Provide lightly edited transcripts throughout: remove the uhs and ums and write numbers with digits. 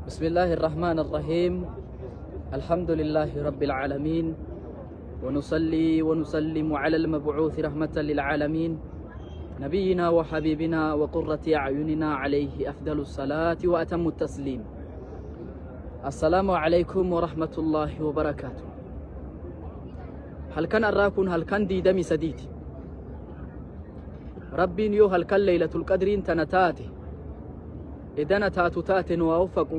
بسم الله الرحمن الرحيم الحمد لله رب العالمين ونصلي ونسلم على المبعوث رحمة للعالمين نبينا وحبيبنا وقرة أعيننا عليه أفضل الصلاة وأتم التسليم السلام عليكم ورحمة الله وبركاته هل كان أراكن هل كان دي دمي سديتي Rabbiin yoo halkan leeylatul qadriin tana taate edana taatu taate nu haa waffaqu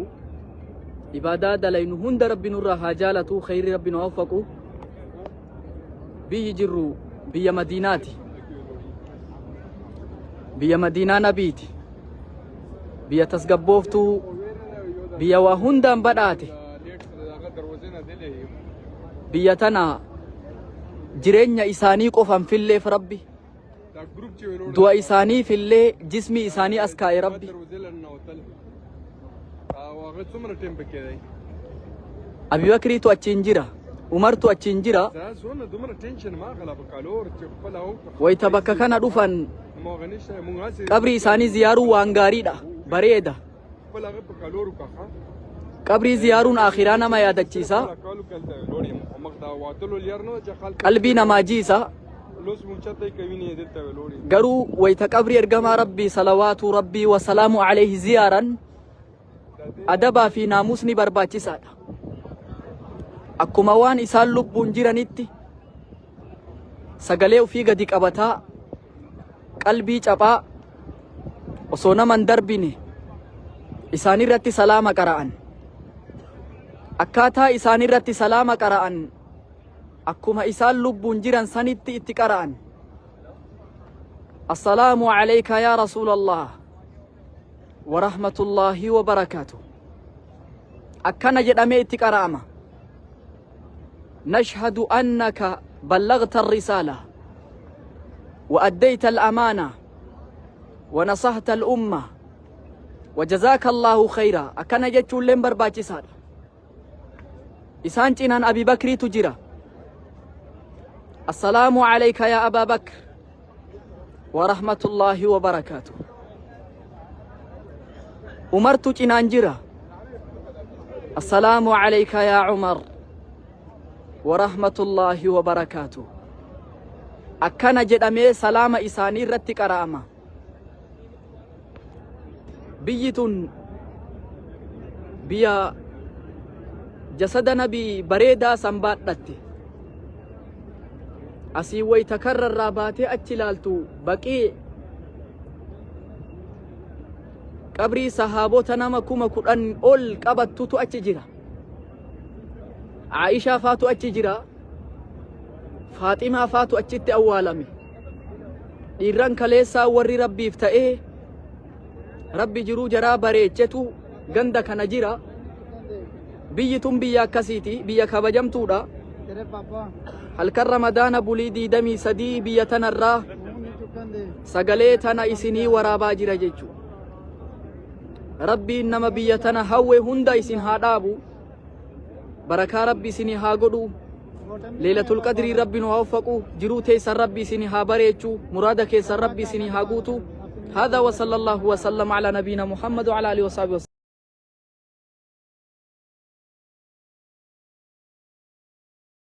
ibaadaa dalaynu hunda rabbi nurraa haa jaalatu kheyri rabbi nu haa waffaqu biyyi jirru biyya madiinaati biyya madiinaa nabiiti biyya tasgabbooftuu biyya waa hundaan badhaate biyya tana jireenya isaanii qofan filleef rabbi Du'a isaaniifillee jismii isaanii as kaa'e Rabbi. Abi Bakriitu achiin jira. Umartu achiin jira. Wayita bakka kana dhufan qabrii isaanii ziyaaruu waan gaariidha. Bareeda. Qabrii ziyaaruun aakhiraa nama yaadachiisa. Qalbii namaa jiisa. Garuu wayita qabrii ergamaa Rabbii salawaatuu Rabbii wasalaamu alayhi ziyaaran adabaa fi naamusni barbaachisaadha. Akkuma waan isaan lubbuun jiranitti sagalee ofii gadi qabataa qalbii caphaa osoo nama hin darbine isaanirratti salaama qara'an. Akkaataa isaanirratti salaama qara'an akkuma isaan lubbuun jiran sanitti itti qara'an. Assalaamu alayka yaa Rasuulallah wa rahmatullaahi wa barakaatuh. Akkana jedhamee itti qara'ama. نشهد أنك بلغت الرسالة وأديت الأمانة ونصحت الأمة وجزاك الله خيرا أكن جتشون لين برباچساد إسان چنان أبي بكري تجرا السلام عليك يا أبا بكر ورحمة الله وبركاته عمرت چنان جرا السلام عليك يا عمر ورحمة الله وبركاته akkana jedhamee salaama isaanii irratti qara'ama. Biyyi tun biyya jasada nabii bareedaa san baadhatte. Asii wayta karra irraa baatee achi ilaaltu baqii qabrii sahaabota nama 10,000 ol qabattutu achi jira. Aishaa faatu achi jira. Faaximaa faatu achitti awwaalame. Dhiirran kaleessaa warri Rabbiif ta'ee Rabbi jiruu jaraa bareechetu ganda kana jira. Biyyi tun biyya akkasiiti, biyya kabajamtuudha. Halkan Ramadaana bulii 23 biyya tanarraa sagalee tana isinii waraabaa jira jechuudha. Rabbiin nama biyya tana hawwe hunda isin haa dhaabu. Barakaa Rabbi isinii haa godhu. Leelatul Qadrii Rabbi nu haa waffaqu. Jiruu teessan Rabbi isinii haa bareechu. Muraada keessan Rabbi isinii haa guutu. Hada wa sallallahu wa sallam ala nabiina Muhammad wa ala alihi wa sahbihi wa sallam.